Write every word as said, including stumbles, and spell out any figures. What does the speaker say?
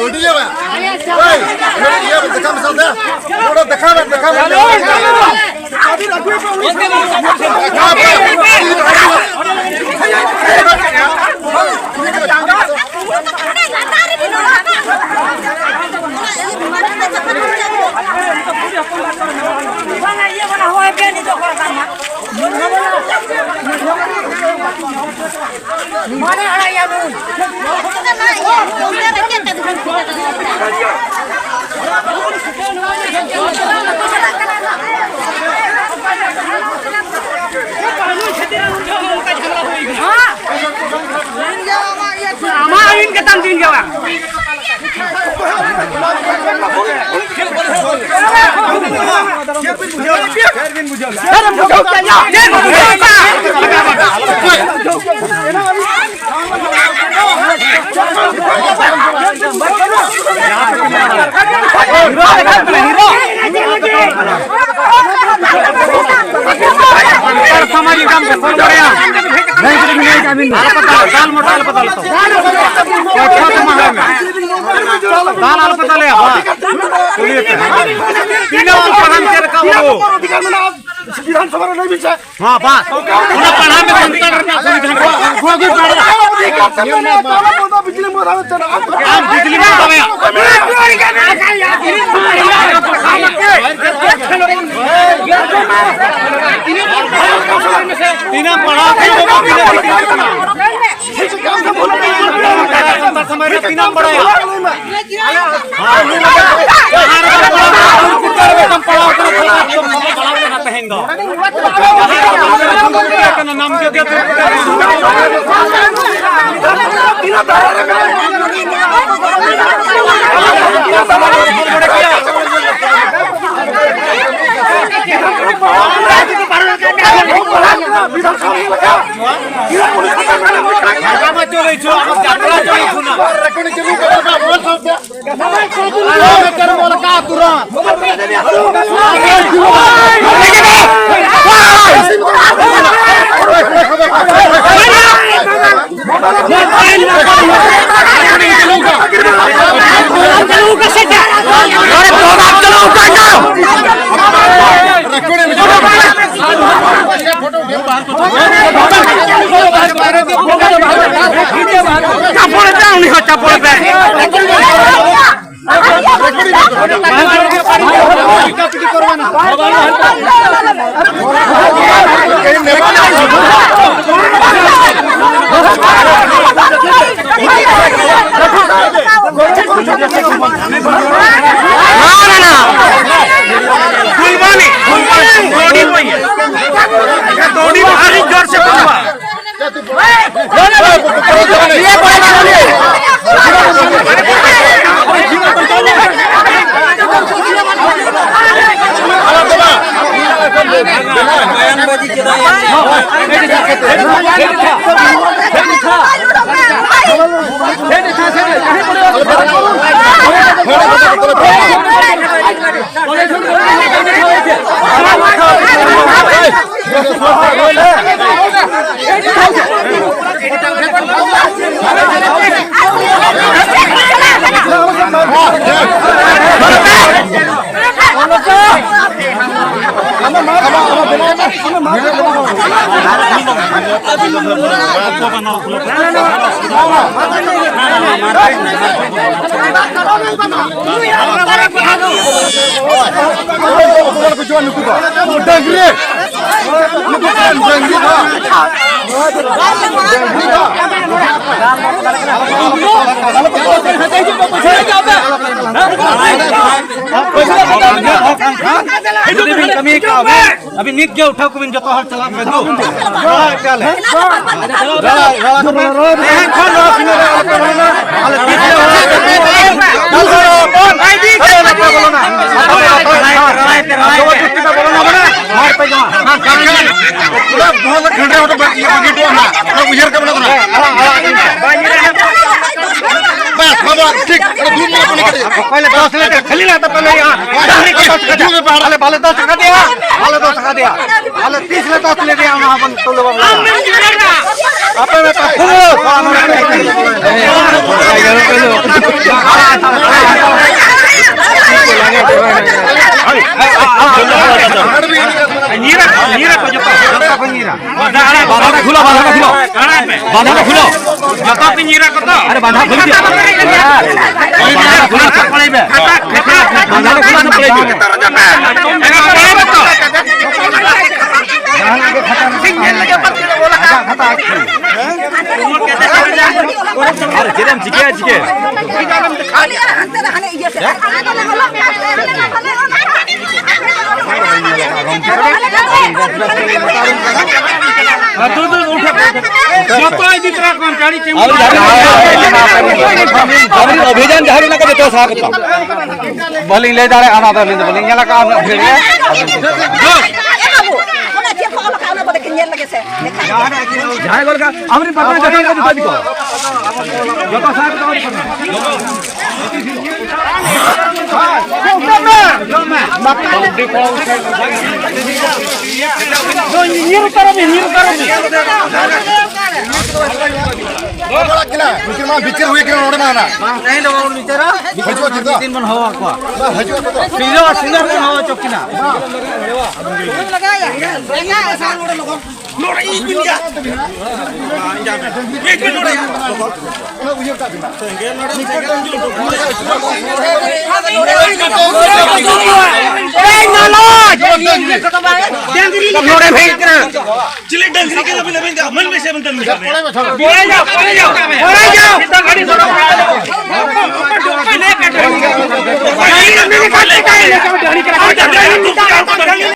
ᱟᱹᱰᱤ ᱞᱮ ᱵᱟᱝ᱾ ᱳᱭ, ᱱᱚᱰᱮ ᱤᱭᱟᱹ ᱫᱮᱠᱷᱟ ᱢᱮᱥᱮ ᱚᱸᱰᱮ᱾ ᱱᱚᱰᱮ ᱫᱮᱠᱷᱟ ᱢᱮ, ᱫᱮᱠᱷᱟ ᱢᱮ᱾ ᱫᱮᱠᱷᱟ ᱢᱮ᱾ ᱵᱟᱝᱟ, ᱤᱭᱟᱹ ᱵᱟᱞᱟ ᱦᱚᱦᱚᱭ ᱯᱮ, ᱱᱤᱛᱚᱜ ᱠᱚ ᱨᱟᱠᱟᱵ ᱢᱟ᱾ ᱢᱟᱱᱮ ᱟᱲᱟᱜ ᱭᱟ ᱱᱩᱭ᱾ ᱟᱢᱟᱜ ᱟᱹᱭᱤᱱ ᱠᱟᱛᱟᱢ ᱫᱤᱱ ᱜᱮ ᱵᱟᱝ᱾ ᱥᱟᱱᱛᱟᱲ ᱥᱚᱢᱟᱡᱽ ᱮᱠᱫᱚᱢ ᱵᱮᱥᱚᱱ ᱵᱟᱲᱟᱭᱟ᱾ ᱟᱞᱚᱯᱮ ᱫᱟᱞ, ᱫᱟᱞ ᱢᱚᱴᱟ ᱟᱞᱚᱯᱮ ᱫᱟᱞ ᱛᱚ᱾ ᱯᱚᱭᱥᱟ ᱫᱚ ᱢᱟ ᱦᱮᱸ ᱢᱮ᱾ ᱫᱟᱞ ᱟᱞᱚᱯᱮ ᱫᱟᱞᱮᱭᱟ, ᱵᱟᱥ᱾ ᱠᱩᱞᱤᱭᱮ ᱯᱮ᱾ ᱛᱤᱱᱟᱹᱜ ᱯᱟᱲᱦᱟᱣ ᱪᱮᱫ ᱞᱮᱠᱟ ᱵᱟᱹᱵᱩ? ᱵᱤᱫᱷᱟᱱ ᱥᱚᱵᱷᱟ ᱨᱮ ᱞᱟᱹᱭ ᱵᱤᱱ ᱥᱮ᱾ ᱦᱮᱸ, ᱵᱟᱥ᱾ ᱚᱱᱟ ᱯᱟᱲᱦᱟᱣ ᱢᱮ, ᱥᱟᱱᱛᱟᱲ ᱨᱮᱱᱟᱜ ᱥᱚᱝᱵᱤᱫᱷᱟᱱ ᱨᱮ᱾ ᱚᱫᱷᱤᱠᱟᱨ ᱛᱟᱢ ᱢᱮᱱᱟᱜᱼᱟ, ᱛᱟᱦᱚᱞᱮ ᱵᱚᱱᱫᱚ ᱵᱤᱡᱽᱞᱤ ᱵᱚᱱᱫᱚ ᱦᱩᱭᱩᱜ ᱛᱟᱦᱮᱱᱟ᱾ ᱟᱢ ᱵᱤᱡᱽᱞᱤ ᱵᱚᱱᱫᱚ ᱦᱩᱭᱩᱜ᱾ ᱛᱤᱱᱟᱹᱜ ᱯᱟᱲᱦᱟᱣ ᱠᱟᱱᱟ ᱵᱟᱹᱵᱩ, ᱛᱤᱱᱟᱹᱜ ᱮᱢ ᱯᱟᱲᱦᱟᱣ ᱠᱟᱱᱟ? ᱥᱟᱱᱛᱟᱲ ᱥᱚᱢᱟᱡᱽ ᱨᱮ ᱛᱤᱱᱟᱹᱜ ᱮᱢ ᱵᱟᱲᱟᱭᱟ? ᱡᱟᱦᱟᱸ ᱨᱮ ᱵᱟᱢ ᱯᱟᱲᱦᱟᱣ ᱠᱟᱱᱟ, ᱥᱩᱨ ᱠᱚᱨᱮ ᱵᱟᱢ ᱯᱟᱲᱦᱟᱣ ᱠᱟᱱᱟ, ᱛᱟᱦᱞᱮ ᱟᱢ ᱫᱚ ᱵᱟᱢ ᱯᱟᱲᱦᱟᱣ ᱠᱟᱱᱟ ᱛᱮᱦᱮᱧ ᱫᱚ᱾ ᱡᱟᱦᱟᱸ ᱨᱮ ᱵᱟᱢ ᱯᱟᱲᱦᱟᱣ ᱠᱟᱱᱟ, ᱱᱟᱢ ᱡᱚᱜᱮ ᱫᱩᱨᱜᱮ᱾ ᱦᱟᱸᱜᱟᱢᱟ ᱪᱚᱞᱮ ᱪᱚ, ᱟᱢᱟᱜ ᱡᱟᱛᱨᱟ ᱪᱚᱞᱮ ᱪᱚ ᱱᱟ᱾ फुलवानी, फुलवानी, दौड़ी भैया। दौड़ी भारी जोर से फुलवा। ᱰᱟᱹᱝᱨᱤ᱾ ᱡᱩᱫᱤ ᱵᱤᱱ ᱠᱟᱹᱢᱤ ᱠᱟᱜᱼᱟ ᱵᱤᱱ, ᱟᱹᱵᱤᱱ ᱱᱤᱛ ᱜᱮ ᱩᱴᱷᱟᱹᱣ ᱠᱚᱵᱤᱱ, ᱡᱚᱛᱚ ᱦᱚᱲ ᱪᱟᱞᱟᱜ ᱵᱤᱱ᱾ ᱫᱩ᱾ ᱨᱟᱲᱟ ᱦᱚᱪᱚ ᱟᱞᱮ᱾ ᱨᱟᱲᱟ, ᱨᱟᱲᱟ ᱠᱚ ᱵᱟᱝ᱾ ᱛᱮᱦᱮᱧ ᱠᱷᱚᱱ ᱱᱚᱣᱟ ᱥᱤᱢᱟᱹ ᱨᱮ ᱟᱞᱚ ᱯᱮ ᱵᱚᱞᱚᱱᱟ᱾ ᱟᱞᱮ ᱛᱤᱥ ᱞᱮ ᱦᱚᱦᱚ ᱟᱯᱮ ᱠᱟᱱᱟ? ᱫᱟᱞ ᱦᱚᱲ ᱦᱚᱯᱚᱱ, ᱟᱞᱮ ᱟᱞᱚ ᱯᱮ ᱵᱚᱞᱚᱱᱟ᱾ ᱟᱯᱮ ᱫᱚ ᱟᱯᱮ ᱢᱟᱨ᱾ ᱡᱚᱵᱚᱨᱫᱚᱥᱛᱤ ᱯᱮ ᱵᱚᱞᱚᱱᱟ ᱢᱟᱱᱮ ᱢᱟᱨ ᱯᱮ ᱡᱚᱢᱟ᱾ ᱯᱩᱨᱟᱹ ᱵᱚᱦᱚᱜ ᱨᱮ ᱠᱷᱟᱹᱱᱰᱨᱟᱹᱣ ᱦᱚᱴᱚ ᱵᱟᱹᱜᱤ, ᱵᱟᱹᱜᱤ ᱦᱚᱴᱚ ᱟᱢᱟ᱾ ᱚᱱᱟ ᱩᱭᱦᱟᱹᱨ ᱠᱟᱜ ᱢᱮ ᱚᱱᱟ᱾ ᱵᱟᱥ, ᱵᱟᱵᱟ, ᱴᱷᱤᱠ᱾ ᱚᱠᱚᱭ ᱞᱮ ᱫᱚᱥ ᱞᱮᱫᱟ? ᱠᱷᱟᱹᱞᱤ ᱞᱮ ᱛᱟᱯᱮ ᱞᱟᱹᱭᱟ᱾ ᱰᱟᱹᱝᱨᱤ ᱠᱚ ᱫᱚᱥ ᱠᱟᱫᱮᱭᱟ᱾ ᱟᱞᱮ ᱵᱟᱞᱮ ᱫᱚᱥ ᱠᱟᱫᱮᱭᱟ᱾ ᱵᱟᱞᱮ ᱫᱚᱥ ᱠᱟᱫᱮᱭᱟ᱾ ᱟᱞᱮ ᱛᱤᱥ ᱞᱮ ᱫᱚᱥ ᱞᱮᱫᱮᱭᱟ ᱚᱱᱟ ᱦᱚᱸᱵᱚᱱ ᱛᱩᱞᱟᱹ ᱵᱟᱵᱞᱟ᱾ ᱟᱯᱮ ᱢᱟ ᱛᱟᱦᱮᱸ᱾ ᱧᱤᱨᱟ, ᱧᱤᱨᱟ ᱠᱚ ᱡᱚᱛᱚ, ᱡᱚᱛᱚ ᱠᱚ ᱧᱤᱨᱟ᱾ ᱵᱟᱫᱷᱟ ᱫᱚ ᱠᱷᱩᱞᱟ, ᱵᱟᱫᱷᱟ ᱫᱚ ᱠᱷᱩᱞᱟ᱾ ᱵᱟᱫᱷᱟ ᱫᱚ ᱠᱷᱩᱞᱟ᱾ ᱡᱚᱛᱚ ᱯᱮ ᱧᱤᱨᱟ ᱠᱚ ᱛᱚ? ᱟᱨᱮ ᱵᱟᱫᱷᱟ ᱠᱷᱩᱞ ᱫᱤᱭᱟ᱾ ᱵᱟᱫᱷᱟ ᱫᱚ ᱠᱷᱩᱞᱟ ᱛᱚ ᱯᱞᱮ ᱢᱮ᱾ ᱵᱟᱫᱷᱟ ᱫᱚ ᱠᱷᱩᱞᱟ ᱛᱚ ᱯᱞᱮ ᱢᱮ᱾ ᱟᱨ ᱪᱮᱫ ᱮᱢ ᱪᱤᱠᱟᱹᱭᱟ, ᱪᱤᱠᱟᱹ? ᱦᱟᱱᱛᱮ ᱨᱮ ᱦᱟᱱᱮ ᱤᱭᱟᱹ ᱥᱮᱫ᱾ ᱟᱹᱛᱩ ᱫᱚ ᱩᱴᱷᱟᱹ ᱡᱚᱛᱚ ᱤᱫᱤ ᱛᱚᱨᱟ ᱠᱚᱢ ᱪᱟᱹᱲᱤ ᱪᱮ᱾ ᱟᱵᱚ ᱡᱟᱦᱟᱸ ᱟᱵᱚ ᱚᱵᱷᱤᱡᱟᱱ ᱡᱟᱦᱟᱸ ᱢᱮᱱᱟᱜ ᱠᱚ ᱡᱚᱛᱚ ᱥᱟᱦᱟ ᱠᱚ ᱛᱟᱢ᱾ ᱵᱟᱹᱞᱤᱧ ᱞᱟᱹᱭ ᱫᱟᱲᱮᱭᱟᱜᱼᱟ, ᱚᱱᱟ ᱫᱚ ᱟᱹᱞᱤᱧ ᱫᱚ ᱵᱟᱹᱞᱤᱧ ᱧᱮᱞ ᱟᱠᱟᱫᱼᱟ ᱩᱱᱟᱹᱜ ᱵᱷᱤᱲ ᱨᱮ᱾ ᱮ ᱵᱟᱹᱵᱩ, ᱚᱱᱟ ᱪᱮᱫ ᱠᱚ ᱚᱞ ᱟᱠᱟᱫᱼᱟ, ᱚᱱᱟ ᱵᱚᱞᱮ ᱠᱤᱱ ᱧᱮᱞ ᱞᱮᱜᱮ ᱥᱮ᱾ ᱡᱟᱦᱟᱸᱭ ᱜᱚᱞ ᱠᱟ, ᱟᱢᱨᱤᱱ ᱯᱟᱴᱱᱟᱨ ᱡᱚᱛᱚ ᱠᱚ ᱡᱚᱛᱚ ᱫᱤᱠᱚ᱾ ᱡᱚᱛᱚ ᱥᱟᱦᱟ ᱠᱚ ᱟᱢᱨᱤᱱ ᱯᱟᱴᱱᱟᱨ᱾ ᱧᱤᱨ ᱩᱛᱟᱹᱨᱚᱜ ᱢᱮ, ᱧᱤᱨ ᱩᱛᱟᱹᱨᱚᱜ ᱢᱮ᱾ ᱵᱟᱵᱟᱲᱟᱜ ᱠᱟᱱᱟ, ᱵᱷᱤᱛᱤᱨ ᱢᱟ ᱵᱤᱪᱟᱹᱨ ᱦᱩᱭ ᱠᱟᱱᱟ ᱱᱚᱰᱮ ᱢᱟ ᱱᱟ᱾ ᱵᱟᱝ, ᱛᱮᱦᱮᱧ ᱫᱚ ᱵᱟᱵᱚᱱ ᱵᱤᱪᱟᱹᱨᱟ᱾ ᱦᱤᱡᱩᱜ ᱟᱠᱚ ᱛᱚ᱾ ᱢᱤᱫ ᱫᱤᱱ ᱵᱚᱱ ᱦᱚᱦᱚ ᱟᱠᱚᱣᱟ᱾ ᱵᱟᱝ, ᱦᱤᱡᱩᱜ ᱟᱠᱚ ᱛᱚ᱾ ᱥᱤᱞᱟᱹ, ᱥᱤᱞᱟᱹ ᱨᱮᱵᱚᱱ ᱦᱚᱦᱚ ᱦᱚᱪᱚ ᱠᱤᱱᱟ᱾ ᱱᱚᱰᱮ ᱤᱧ ᱵᱤᱱ ᱜᱮᱭᱟ᱾ ᱢᱤᱫ ᱫᱤᱱ ᱱᱚᱰᱮ᱾ ᱱᱚᱰᱮ ᱦᱮᱡ ᱠᱟᱱᱟ᱾ ᱪᱤᱞᱤ ᱰᱟᱝᱨᱤ ᱠᱟᱱᱟ ᱵᱤᱱ ᱟᱹᱵᱤᱱ ᱫᱚ? ᱢᱟᱹᱱᱢᱤ ᱥᱮ ᱵᱤᱱ ᱰᱟᱝᱨᱤ ᱠᱟᱱᱟ? ᱯᱚᱲᱮ ᱡᱟᱣ, ᱯᱚᱲᱮ ᱡᱟᱣ, ᱯᱚᱲᱮ ᱡᱟᱣ᱾ ᱟᱹᱰᱤ ᱥᱚᱨᱚᱥ᱾